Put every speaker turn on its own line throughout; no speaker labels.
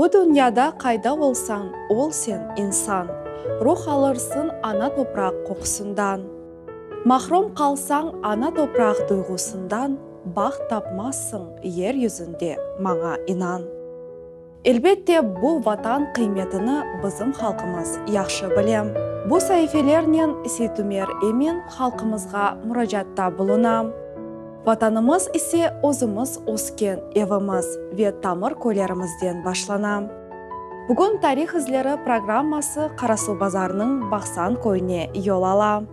Bu dünyada qayda olsañ ol sen, insan, Ruh alırsıñ ana topraq qoqusından. Mahrum qalsañ ana topraq duyğusından, Baht tapmazsıñ yer yüzünde, maña inan. Elbette, bu Vatan qıymetini bizim halqımız yahşı bile. Bu saifelernen Seytumer Emin halqımızğa muracaatta buluna. Vatanımız ise özümiz ösken evimiz ve tamır köylerimizden başlana. Bugün Tarih izleri programması Qarasuvbazarnıñ Baqsan köyüne yol ala.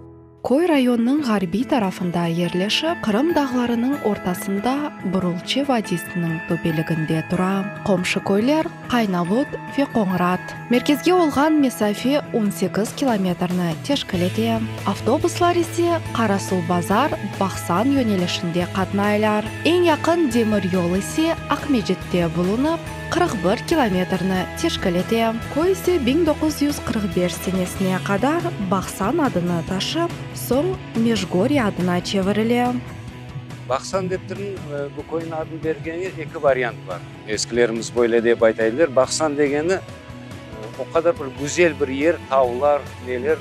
Köy rayonnıñ ğarbiy tarafında yerleşip, Qırım dağlarınıñ ortasında Burulçı vadiysiniñ töpeliginde tura. Qomşu köyler, Qaynavut ve Qoñrat. Merkezge olğan mesafe on sekiz kilometrni teşkil ete. Avtobuslar ise Qarasuvbazar, Baqsan yönelişinde qatnaylar. Eñ yaqın demir yol ise Aqmescitte bulunıp, 41 kilometrni teşkil ete. Köy ise 1945 senesine qadar Baqsan adını taşıp, soñ Mejgorye adına çevirile.
Baqsan deptirniñ bu köyniñ adını bergeni eki variant bar. Eskilerimiz böyle dep ayta ediler, Baqsan degeni o qadar bir güzel bir yer, tavlar, neler,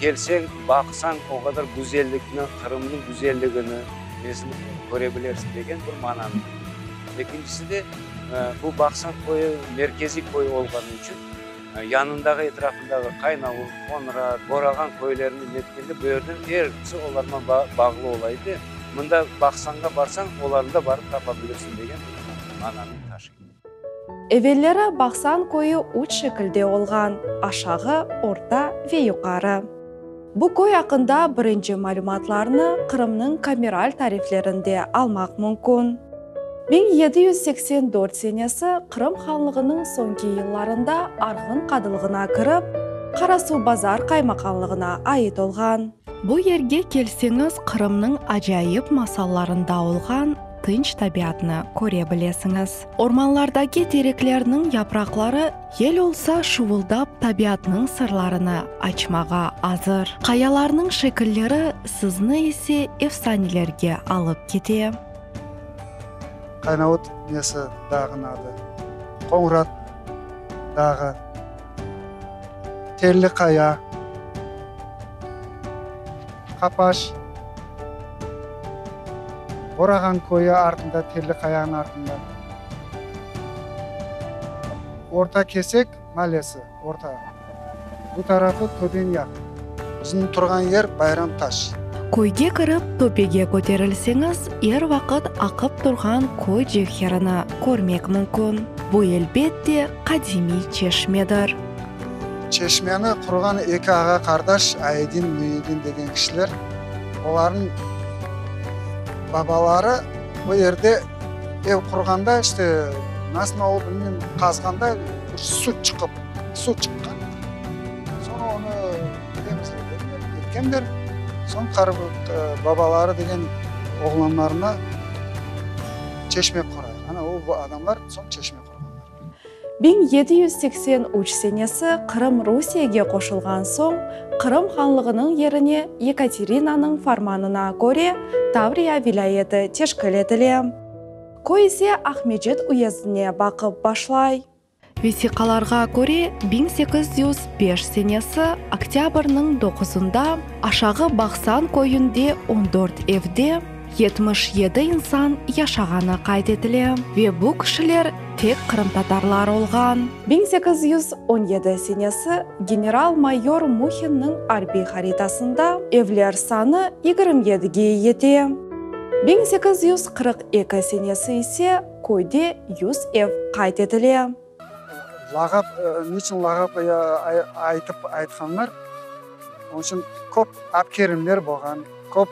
kelseñ, baqsañ, o qadar güzellikni, Qırımnıñ güzelligini, nesini köre bilersiñ degen bir mananı. Ekincisi de, bu Baqsan köyü merkeziy köy olğanı içün, yanındağı, etrafındağı Qaynavut, Qoñrat, Borağan köylerini netkende bu yerden erisi olarman bağlı ola edi. Mında Baqsanğa barsañ, olarnı da barıp tapa bilirsiñ degen bir mananı taşıy.
Evelleri Baqsan köyü üç şekilde olğan, aşağı, orta ve yuqarı. Bu köy aqqında birinci malümatlarnı Qırımnıñ kameral tariflerinde almaq mümkün. 1784 senesi Qırım hanlığınıñ soñki yıllarında Arğın qadılığına kirip, Qarasuvbazar qaymaqanlığına ait olğan. Bu yerge kelseñiz, Qırımnıñ acayip masallarında olğan tınç tabiatnı köre bilesiñiz. Ormanlardaki tereklerniñ yapraqları Yel olsa şuvuldap tabiatnıñ sırlarını açmağa azır. Qayalarnıñ şekilleri sizni ise efsanelerge alıp kete.
Qaynavut nesi dağnıñ adı? Qoñrat dağı, Telli qaya, Qapaş, Borağan köyü artında, Telli qayanıñ artında. Orta Kesek mallesi, orta. Bu tarafı töben yaq. Bizim turğan yer Bayram Taş.
Köyge kirip, töpege köterilseñiz, er vaqıt aqıp turğan köy cevherini körmek mümkün. Bu, elbet de, qadimiy çeşmedir.
Çeşmeni qurğan eki ağa-qardaş Ayedin, Müyedin degen kişiler. Olarnıñ babaları o yerde Ev qurğanda, işte, nasıl olıp bilmeyim, qazğanda bir suv çıqıp, suv çıqqan. Soñ onı temizlegenler, etkenler. Soñ qarı babaları degen oğlanlarına çeşme qurayıq. Ana o adamlar soñ çeşme qurğanlar.
1783 senesi Qırım Rusiyege qoşulğan soñ, Qırım hanlığınıñ yerine Yekaterinanıñ farmanına köre Tavriya vilâyeti teşkil etile. Köy ise Aqmecit uyezdine baqıp başlay. Vesiqalarğa köre, 1805 senesi oktâbrniñ doquzında Aşağı Baqsan köyünde on dört evde 77 insan yaşağanı qayd etile ve bu kişiler tek qırımtatarlar olğan. 1817 senesi general-mayor Muhinniñ arbiy haritasında evler sanı 27-ge yete. 1842 senesi ise köyde 100 ev qayd etile.
Lağap, niçün lağap aytıp aytqanlar? Onıñ içün köp abkerimler bolğan, köp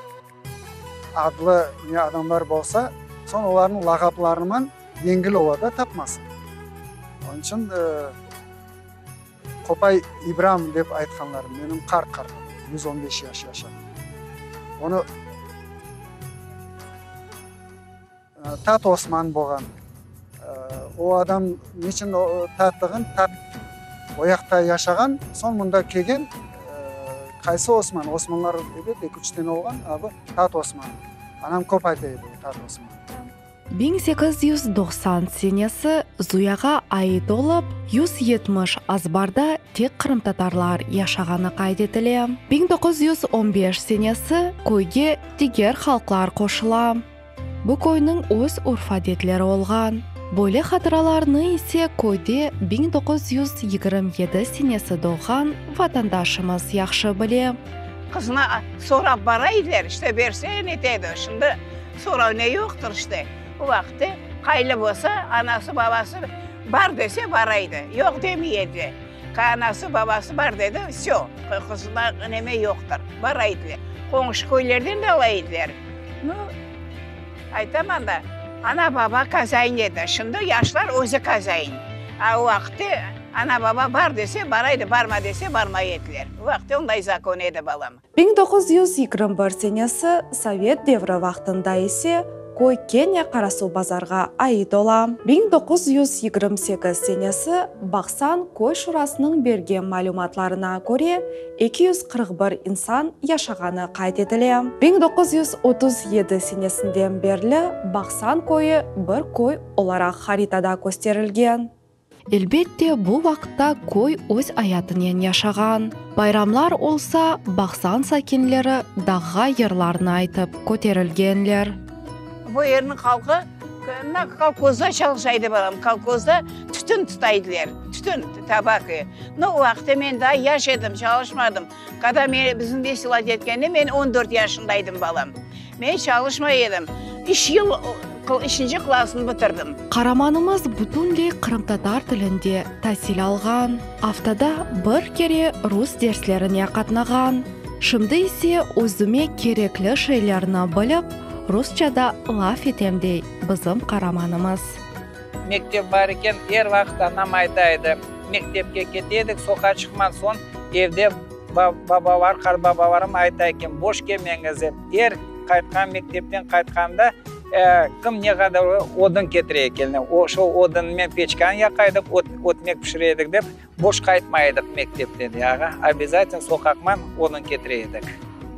adlı ne adamlar bolsa, soñ olarnıñ lağaplarıman yengil ola da tapması. Onıñ içün Qopay İbram dep aytqanlar, menim qart qartam, 115 yaş yaşağan. Onı Tat Osman bolğan. O adam niçün tatlığın, tat o yaqta yaşağan, soñ mında kelgen, qaysı Osman, Osmanlar ebet eki-üç tane olğan, a bu Tat Osman. Anam köp ayta edi, Tat Osman.
1890 senesi Zuyağa ait olıp, 170 azbarda tek qırımtatarlar yaşağanı qayd etile. 1915 senesi köyge diger halqlar qoşula. Bu köyniñ öz urf-adetleri olğan. Böyle hatıralarnı ise köyde 1927 senesi doğğan vatandaşımız yahşı bile.
Qızına sorap bara ediler, işte, berse netedi. Şimdi sorav ne yoqtır, işte. O vaqıtte qaylı bolsa, anası, babası bar dese, bara edi, yoq demey ediler. Anası, babası bar dedi, vsö, qızına neme yoqtır, bara ediler. Qoñşı köylerden de ala ediler. Nu, aytaman da, ana-baba kazain edi, şimdi yaşlar özü kazain. A o vaqıtte ana-baba bar dese, bara edi, barma dese, barmay ediler. O vaqıtte onday zakon edi, balam.
1921 senesi sovet devri vaqtında ise köy kene Qarasuvbazarğa ait ola. 1928 senesi Baqsan köy şurasınıñ bergen malümatlarına köre, 241 insan yaşağanı qayd etile. 1937 senesinden berli Baqsan köyü bir köy olaraq haritada kösterilgen. Elbette, bu vaqıtta köy öz ayatınen yaşağan. Bayramlar olsa, Baqsan sakinleri dağğa yırlarnı aytıp köterilgenler.
Bu yerniñ halqı kolhozda çalışa edi, balam, kolhozda tütün tuta ediler, tütün, tabaki. No, o vaqıtta men daa yaş edim, çalışmadım. Kada men, bizim veselat etkende, men on dört yaşında edim, balam. Men çalışmay edim. Üç yıl üçünci klassnı bitirdim.
Qaramanımız bütünley qırımtatar tilinde tasil alğan, aftada bir kere rus derslerine qatnağan. Şimdi ise özüme kerekli şeylerni bilip, rusça da laf etem, dey bizim qaramanımız.
Mektep bar eken, er vaqıt anam ayta edi, mektepke kete edik, soqa çıqman soñ evde babalar, qartbabalarım ayta eken, boş kelmeñiz dep. Er qaytqan, mektepten qaytqanda, kim ne qadar odun ketire ekenler, o şo odunmen peçkanı yaqa edik, ötmek pişire edik dep, boş qaytmay edik mektepten, yağa, obâzatelno soqaqman odun ketire edik.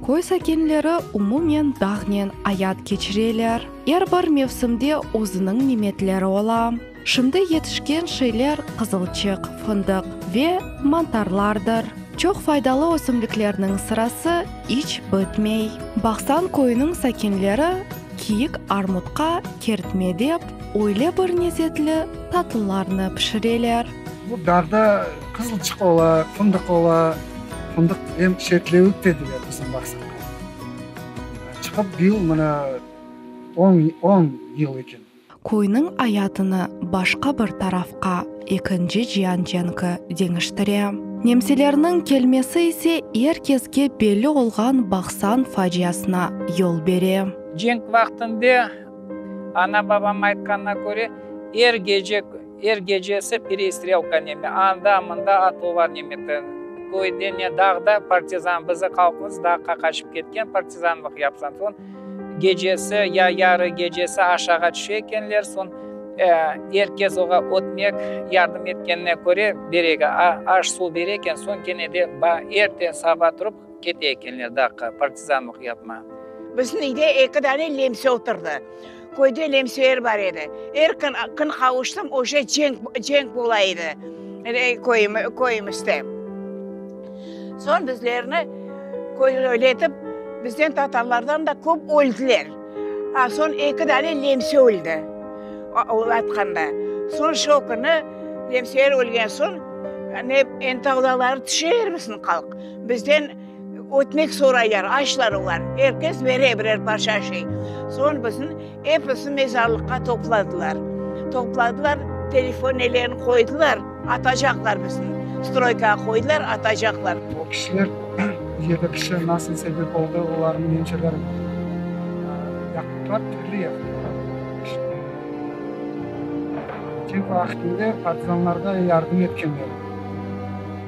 Köy sakinleri umumen dağnen ayat keçireler. Er bir mevsimde özüniñ nimetleri ola. Şimdi yetişken şeyler qızılçıq, fındıq ve mantarlardır. Çoq faydalı ösümliklerniñ sırası iç bitmey. Baqsan köyüniñ sakinleri kiyik armutqa kertme dep, öyle bir nezetli tatlılarnı pişireler.
Bu dağda qızılçıq ola, fındıq ola. Fındıq em şertlevik dediler bizim Baqsanğa. Çıqıp bıyıl mına on, on yıl eken.
Köyniñ ayatını başqa bir tarafqa Ekinci cian cenki deñiştire. Nemselerniñ kelmesi ise er keske belli olğan Baqsan faciasına yol bere.
Cenk vaqtında, ana-babam aytqanına köre, er gece, er gecesi perestrelka neme, anda, mında atuvlar nemeti. Köyde ne, dağda partizan, bizi halqımız dağğa qaçıp ketken, partizanlıq yapqan. Soñ Gecesi ya yarı gecesi aşağa tüşe ekenler, soñ er kes oğa ötmek yardım etkenine köre beregi, aş-suv bere eken, soñ kene de erte saba turıp kete ekenler dağğa partizanlıq yapma.
Bizim üyde eki dane lemse oturdı. Köyde lemseler bar edi. Er kün kün qavuştım, uje cenk, cenk bola edi köyümizde. Soñ bizlerni köyletip, bizden tatarlardan da köp öldiler. A soñ eki dane lemse öldi, o aytqanda. Soñ şo künü lemseler ölgen soñ, ne entavdaları tüşer bizim halq. Bizden ötmek soraylar, açlar olar. Er kes bere birer parça şey. Soñ bizni episini mezarlıqqa topladılar. Topladılar, telefon nelerini qoydılar. Atacaqlar bizni. Stroykağa qoydılar, atacaqlar.
O kişiler, yedi kişi nasıl sebep oldı, olarnıñ nemseler yaqtılar, tiri yaqtılar. Cenk vaqtında partizanlarğa yardım etkenler.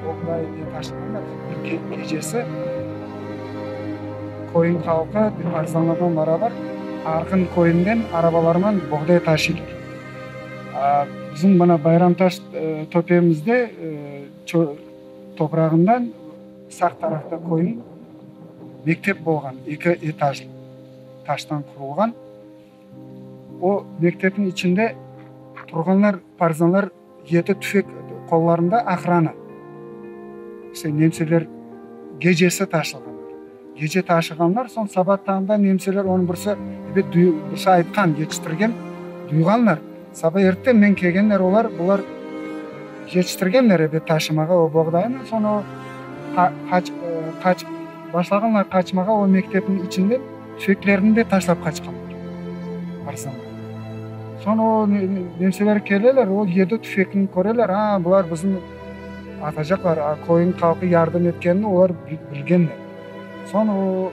Oqday ne taşığanlar, bir gecesi köyün halqı partizanlardan beraber Arqın köyünden arabalarman boğday taşıylar. Bizim mına Bayramtaş töpemizde toprağından sağ tarafta köyün mektep bolğan, eki etajlı, taştan qurulğan. O mektepniñ içinde turğanlar, partizanlar yedi tüfek qollarında ohrana. İşte nemseler gecesi taşığanlar. Gece taşığanlar, soñ saba tañda nemseler onı birisi, ebet, birisi aytqan, yetiştirgen, duyğanlar. Saba erte men kelgenler olar, bular yetiştirgenler ebet taşımağa o boğdaynı, soñ o qaç, qaç, başlağanlar qaçmağa o mektepniñ içinden tüfeklerini de taşlap qaçqanlar partizanlar. Soñ o nemseler keleler, o yedi tüfekni köreler, a, bular bizni atacaqlar, a, köyniñ halqı yardım etkenini olar bilgenler. Soñ o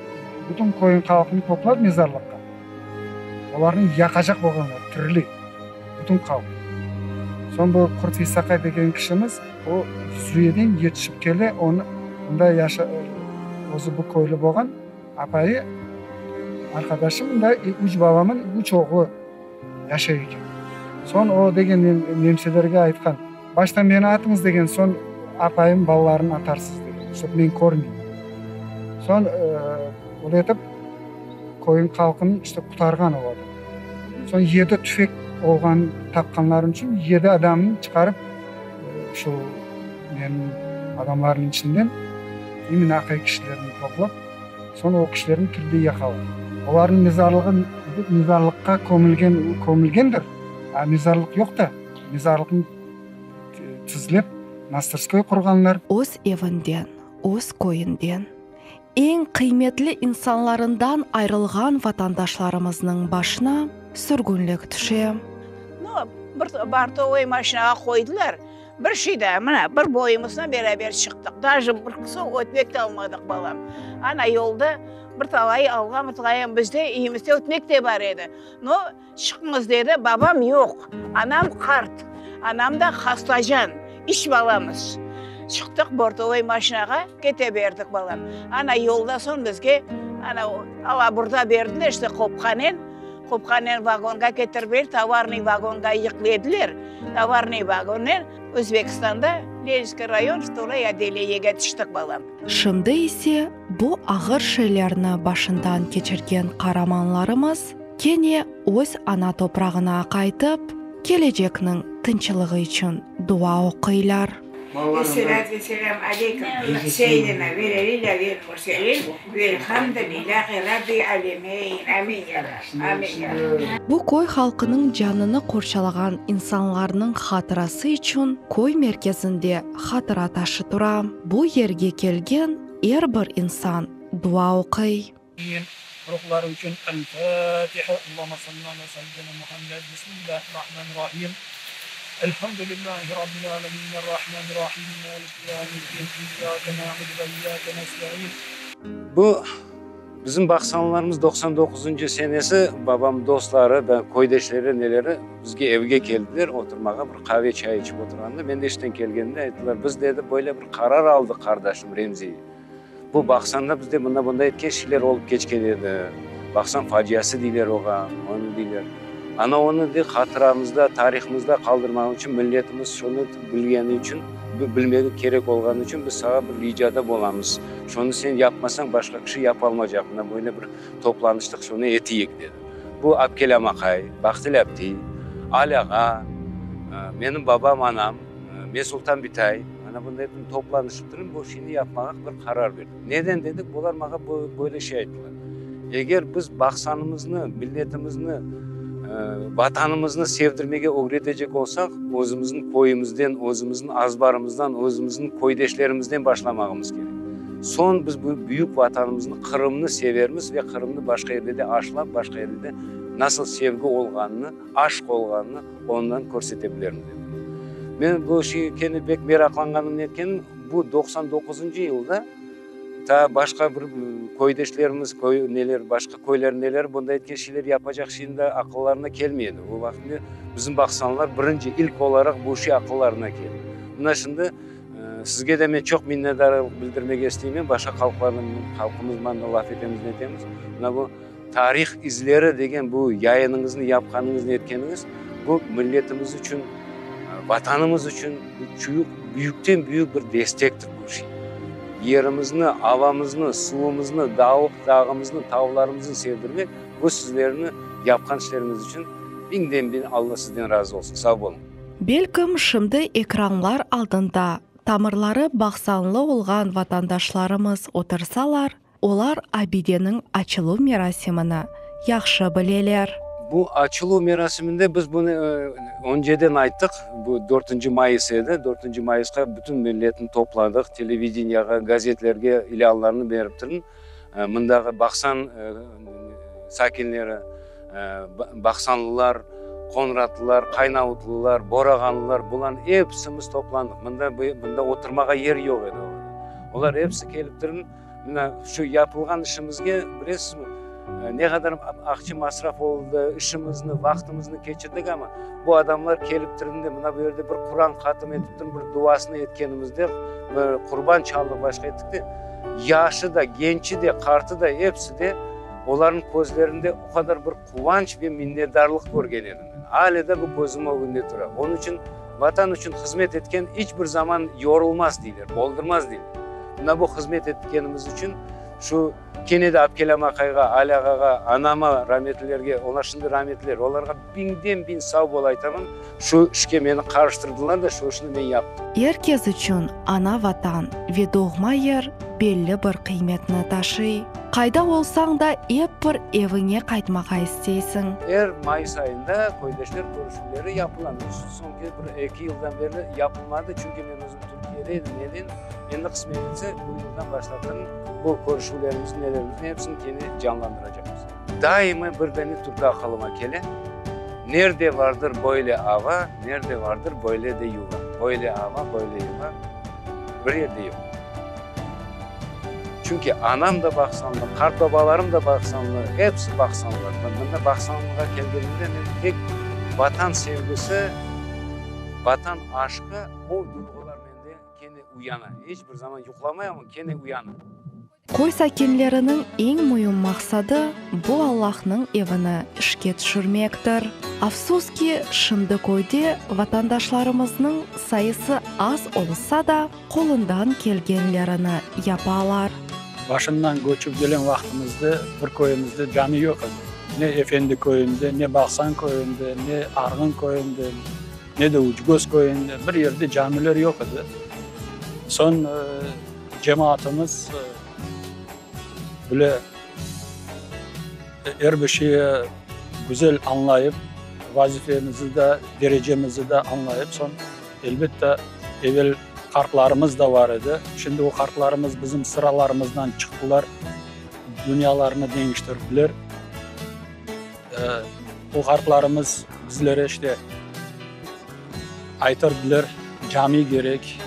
bütün köyniñ halqını toplap mezarlıqqa. Olarnı yaqacaq bolğanlar, tirili, bütün halq. Soñ bu Qurt İsaqay degen kişimiz, o Zuyeden yetişip kele, onı mında yaşa, özü bu köylü bolğan, apayı, arqadaşı mında, üç balamın üç oğlu yaşay eken. Soñ o degen nemselerge aytqan, başta meni atıñız degen, soñ apayım, balalarını atarsız degen, ştob men körmeyim. Soñ öyle etip, Köyüñ halqını işte qutarğan o adam. Soñ yedi tüfek olğanın tapqanları içün yedi adamnı çıqarıp şu neniñ adamlarnıñ içinden imенно aqay kişilerni toplap, soñ o kişilerni tirde yaqalar. Olarnıñ mezarlığı mezarlıqqa kömülgen kömülgendir, a mezarlıq yoq da, mezarlıqnı tizlep masterskoy qurğanlar.
Öz evinden, öz köyünden. Eñ qıymetli insanlarından ayırılğan vatandaşlarımıznıñ başına sürgünlik tüşe.
No, bir bortovoy maşinağa qoydılar, bir şey da, mına, bir boyumızla beraber çıqtıq, daje bir qısım ötmek de almadıq, balam. Ana, yolda bir talay alğan, bir talay, bizde üyümizde ötmek de bar edi. No, çıqıñız dedi, babam yoq, anam qart, anam da hastacan, üç balamız. Çıqtıq bortovoy maşinağa, kete berdik, balam. Ana, yolda soñ bizge, ana, alaburda berdiler, işte, qopqanen, qopqanen vagonğa ketirip, tovarnıy vagonğa yüklediler, tovarnıy vagonnen Özbekistanda, Leninskiy rayon, vtoroy otdeleniege tüştik, balam.
Şimdi ise bu ağır şeylerni başından keçirgen qaramanlarımız kene öz ana toprağına qaytıp, kelecekniñ tınçlığı içün dua oquylar.
Esselâtu vesselâm aleykum seyyidina vel-elil vel-murselin velhamdülillâhi rabbil âlemin. Amin ya Rab, amin ya Rab.
Bu köy halqınıñ canını qorçalağan insanlarnıñ hatırası içün köy merkezinde hatıra taşı tura. Bu yerge kelgen er bir insan dua oquy.
Ruhları içün El-Fatiha. Allahümme salli ala seyyidina Muhammed. Bismillahirrahmanirrahim. Elhamdülillahi Rabbil alemin. Errahmanirrahim. Maliki yevmiddin. İyyake na'budu ve iyyake nesta'in.
Bu, bizim baqsanlarımız 99-ncı senesi babam dostları, ben köydeşleri, neleri bizge evge keldiler oturmağa, bir qave çay içip oturğanda, men de işten kelgende ayttılar, biz, dedi, böyle bir qarar aldıq qardaşım Remzi. Bu, baqsanda, bizde mında-bunda etken şeyler olıp keçken edi. Baqsan, faciası deyler oğa, onı deyler. Ana onı de hatıramızda, tarihımızda qaldırmaq içün, milletimiz şunı bilgeni içün, bilmegi kerek olğanı içün biz saña bir ricada bolamız. Şunı sen yapmasañ, başqa kişi yapalmacaq. Mına böyle bir toplanıştıq, şunı eteyik, dedi. Bu Abkelâm aqay, Bahtil aptiy, Ali ağa, menim babam, anam. Mesultan bitay, ana bunda epim toplanışıp turıp, bu şeyni yapmağa bir qarar berdik. Neden dedik, bular mağa böyle şey ayttılar. Eger biz baqsanımıznı, milletimizni, Vatanımıznı sevdirmege ögretecek olsaq, özümizniñ köyümizden, özümizniñ azbarımızdan, özümizniñ köydeşlerimizden başlamağımız kerek. Soñ biz bu büyük Vatanımıznı, Qırımnı severmiz ve Qırımnı başqa yerde de aşlap, başqa yerde de nasıl sevgi olğanını, aşq olğanını ondan körsete bilermiz dedi. Men bu şeyge kene bek meraqlanğanım netkenim, bu 99-ncı yılda ta başqa bir köydeşlerimiz, köy neler, başqa köyler neler bunday etken şeyler yapacaq şeyin de aqıllarına kelmey edi. O vaqıt bizim baqsanlar birinci, ilk olaraq bu şey aqıllarına keldi. Mına şimdi sizge de men çoq minnetdarlıq bildirmege isteymen, başqa halqlarnıñ, halqımızman da laf etemiz, netemiz. Mına bu Tarih izleri degen bu yayınıñıznı yapqanıñız, netkeniñiz, bu milletimiz içün, Vatanımız içün bu büyükten büyük bir destektir bu şey. Yerimizni, avamıznı, suvumıznı, dağlıq dağımıznı, tavlarımıznı sevdirmek, bu sizlerni yapqan işleriñiz içün. Biñden biñ Alla sizden razı olsun. Sağ boluñ.
Belkim, şimdi ekranlar aldında tamırları Baqsanlı olğan vatandaşlarımız otursalar, olar abideniñ açıluv merasimini yahşı bileler.
Bu açıluv merasiminde biz bunı önceden ayttıq, bu dörtünci mayıs edi, dörtünci mayısqa bütün milletni topladıq, televideniyağa, gazetlerge ilânlarnı berip turın. Mındağı Baqsan sakinleri, baqsanlılar, qoñratlılar, qaynavutlılar, borağanlılar, bularnıñ epsimiz toplandıq. Mında, mında oturmağa yer yoq edi. Olar episi kelip turın. Mına şu yapılğan işimizge, bilesizmi, ne qadar aqça masraf oldı, işimizni, vaqtımıznı keçirdik, amma bu adamlar kelip turın, mına bu yerde bir Quran hatım etip turın, bir duasını etkenimizde, bir qurban çaldıq, başqa ettik de, yaşı da, gençi de, qartı da, episi de olarnıñ közlerinde o qadar bir quvanç ve minnetdarlıq körgen edim men. Ale de bu közüm ögünde tura. Onıñ içün Vatan içün hızmet etken iç bir zaman yorulmaz deyler, boldurmaz deyler. Mına bu hızmet etkenimiz içün şu kene de Abkelâm aqayğa, Ali ağağa, anama, rametlilerge, olar şimdi rametliler, olarğa biñden biñ sav bol aytaman, şu işke meni qarıştırdılar da, şu işni men yaptım.
Er kes içün ana Vatan ve doğma yer belli bir qıymetni taşıy. Qayda olsañ da ep bir eviñe qaytmağa isteysiñ.
Er mayıs ayında köydeşler körüşüvleri yapıla. Soñki bir eki yıldan berli yapılmadı, çünki men özüm Türkiyede edim, neden? Endi qısmet etse, bu yıldan başlap bu körüşüvlerimizni, nelerimizni hepsini kene canlandıracaqmız. Daima bir dane türkü aqılıma kele, Nerde vardır böyle ava, nerde vardır böyle de yuva. Böyle ava, böyle yuva bir yerde yoq. Çünki anam da Baqsanlı, qartbabalarım da Baqsanlı, hepsi Baqsanlılar. Mında Baqsanlığa kelgenimde men tek Vatan sevgisi, Vatan aşqı, o duyğular mende kene uyana. İç bir zaman yuqlamay, amma kene uyana.
Köy sakinleriniñ eñ müim maqsadı, bu Allahnıñ evini işke tüşürmektir. Afsus ki, şimdi köyde vatandaşlarımıznıñ sayısı az olsa da, qolundan kelgenlerini yapalar.
Başından köçip gelen vaqtımızda bir köyümizde cami yoq edi. Ne Efendi köyünde, ne Baqsan köyünde, ne Arğın köyünde, ne de Uçgöz köyünde, bir yerde camiler yoq edi. Soñ cemaatımız bile er bir şeyi güzel añlayıp, vazifemizi de, derecemizi de añlayıp, soñ, elbette, evel qartlarımız da bar edi. Şimdi o qartlarımız bizim sıralarımızdan çıqtılar, dünyalarını deñiştirdiler. O qartlarımız bizlere işte aytırdılar, cami kerek.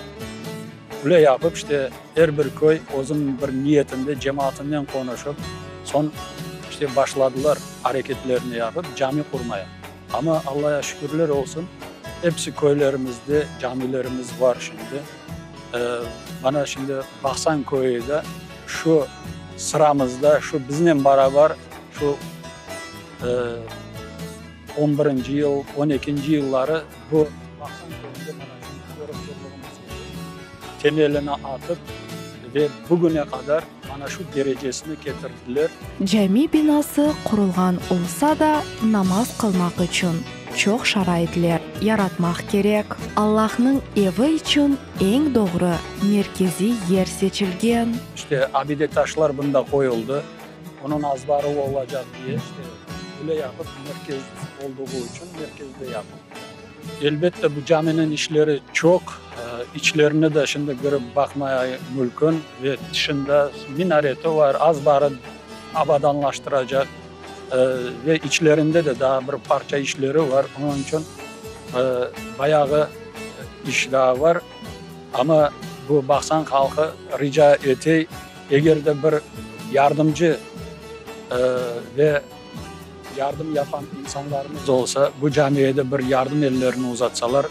Öyle yapıp işte er bir köy özüniñ bir niyetinde cemaatinen qonuşıp, soñ işte başladılar areketlerini yapıp cami qurmaya. Amma Allaya şükürler olsun, episi köylerimizde camilerimiz var şimdi. Mana şimdi Baqsan köyü de şu sıramızda, şu biznen barabar şu on birinci yıl, on ekinci yılları bu Baqsan köyünde mana şimdi körip turduğımız kibi temelini atıp ve bugüne qadar mana şu derecesine ketirdiler.
Cami binası qurulğan olsa da, namaz qılmaq içün çoq şaraitler yaratmaq kerek. Allahnıñ evi içün eñ doğru merkeziy yer seçilgen.
İşte, abide taşlar bunda qoyuldı. Onıñ azbarı olacaq diye, işte, öyle yapıp, merkez olduğu içün merkezde yapıldı. Elbette, bu caminiñ işleri çoq, içlerini de şimdi kirip baqmaya mülkün ve tışında minareti var, azbarı abadanlaştıracaq ve içlerinde de daa bir parça işleri var, onıñ içün bayağı iş daa var. Amma bu Baqsan halqı rica etey, eger de bir yardımcı ve Yardım yapan insanlarımız olsa, bu camiye de bir yardım ellerini uzatsalar,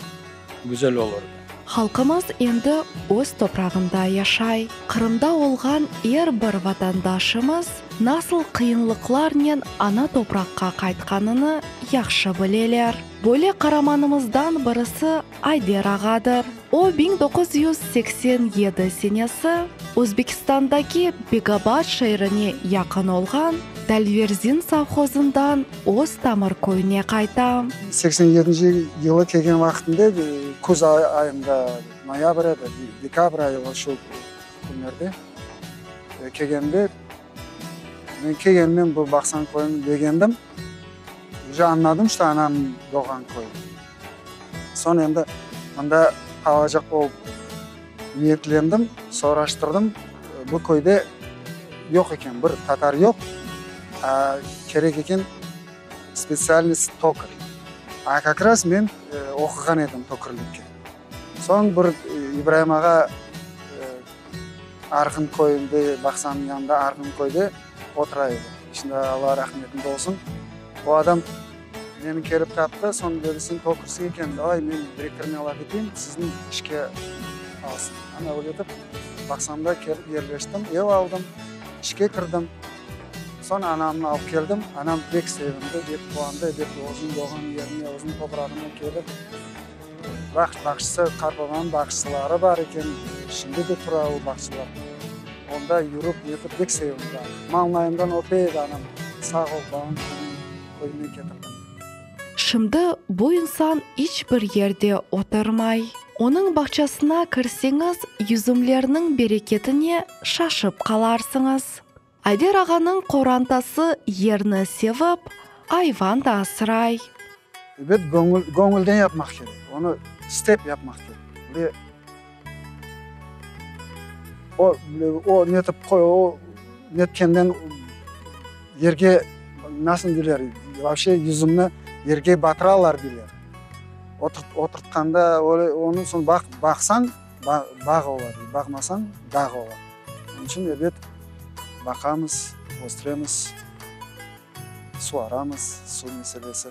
güzel olurdı.
Halqımız endi öz toprağında yaşay. Qırımda olğan er bir vatandaşımız nasıl qıyınlıqlarnen ana topraqqa qaytqanını yahşı bileler. Böyle qaramanımızdan birisi Ayder ağadır. O, 1987 senesi Özbekistandaki Begabad şeerine yaqın olğan. Dalverzin sovhozından öz tamır köyüne qayta.
87 yılı kelgen vaqtında, küz ayında, noyabr edi, dekabr ayı, şu künlerde kelgende, men kelgenimnen bu Baqsan köyüni begendim. Uje añladım, şto anam doğğan köy. Soñ endi mında qalacaq olıp niyetlendim, soraştırdım, bu köyde yoq eken, bir tatar yoq, kerek eken spetsialnost tokar. A kak raz men oquğan edim tokarlikke. Soñ bir İbraim ağa Arğın köyünde, Baqsannıñ yanında Arğın köyde otura edi. Şimdi Alla rahmetinde olsun. O adam meni kelip taptı, soñ dedi, sen tokarsıñ eken, davay men direktornen laf eteyim, sizni işke alsın. Ana öyle etip Baqsanda kelip yerleştim, ev aldım, işke kirdim. Soñ anamnı alıp keldim, anam bek sevindi, bek quvandı, ebet, özüniñ doğğan yerine, özüniñ toprağına kelip, Bağçası, qartbabamnıñ bağçaları bar eken, şimdi de tura o bağçalar. Onda yürip, netip bek sevindi. Mañlayımdan öpe edi anam, Sağ ol, balam, meni köyüme ketirdiñ.
Şimdi bu insan iç bir yerde oturmay. Onıñ bağçasına kirseñiz, yüzümlerniñ bereketine şaşıp qalarsıñız. Ayder ağanıñ qorantası yerni sevip, ayvan da asray.
Ebet, göñül, göñülden yapmaq kerek. Onı istep yapmaq kerek. Ve o, o netip qoy, o netkenden yerge nasıl deyler, vapşe yüzümni yerge batıralar deyler. Oturt, oturtqanda öyle, onıñ soñ baq, baqsañ, bağ ola dey, baqmasañ, dağ ola. Onıñ içün, ebet, baqamız, östüremiz, suvaramız, suv meselesi.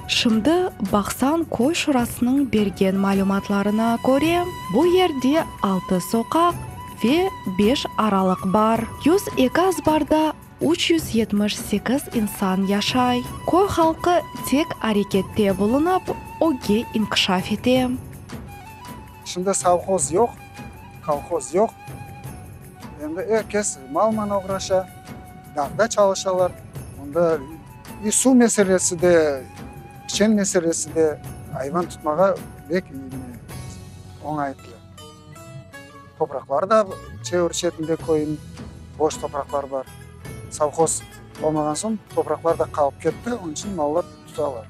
Şimdi baqsañ köy şurasınıñ bergen malümatlarına köre, bu yerde altı soqaq ve beş aralıq bar. 102 azbarda 378 insan yaşay. Köy halqı tek arekette bulunıp, ögge inkişaf ete.
Şimdi sovhoz yoq, kolhoz yoq. Endi er kes malman oğraşa, dağda çalışalar. Onda i suv meselesi de, piçen meselesi de, ayvan tutmağa bek oñaytlı. Topraqlar da çevir çetinde köyün boş topraqlar bar. Sovhoz olmağan soñ topraqlar da qalıp ketti, onıñ içün mallar tutalar.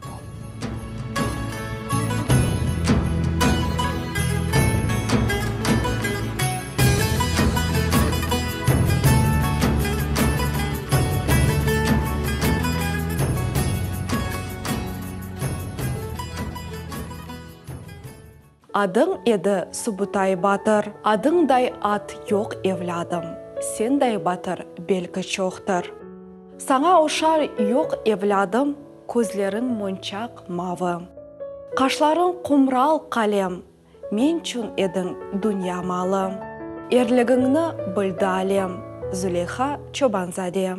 Adıñ edi Subutay batır. Adıñday at yoq, evlâdım. Senday batır belki çoqtır. Saña oşar yoq, evlâdım, közleriñ monçaq mavı. Qaşlarıñ qumral qalem, mençün ediñ dünya malı. Erligiñni bildi alem, Züleyha Çobanzade.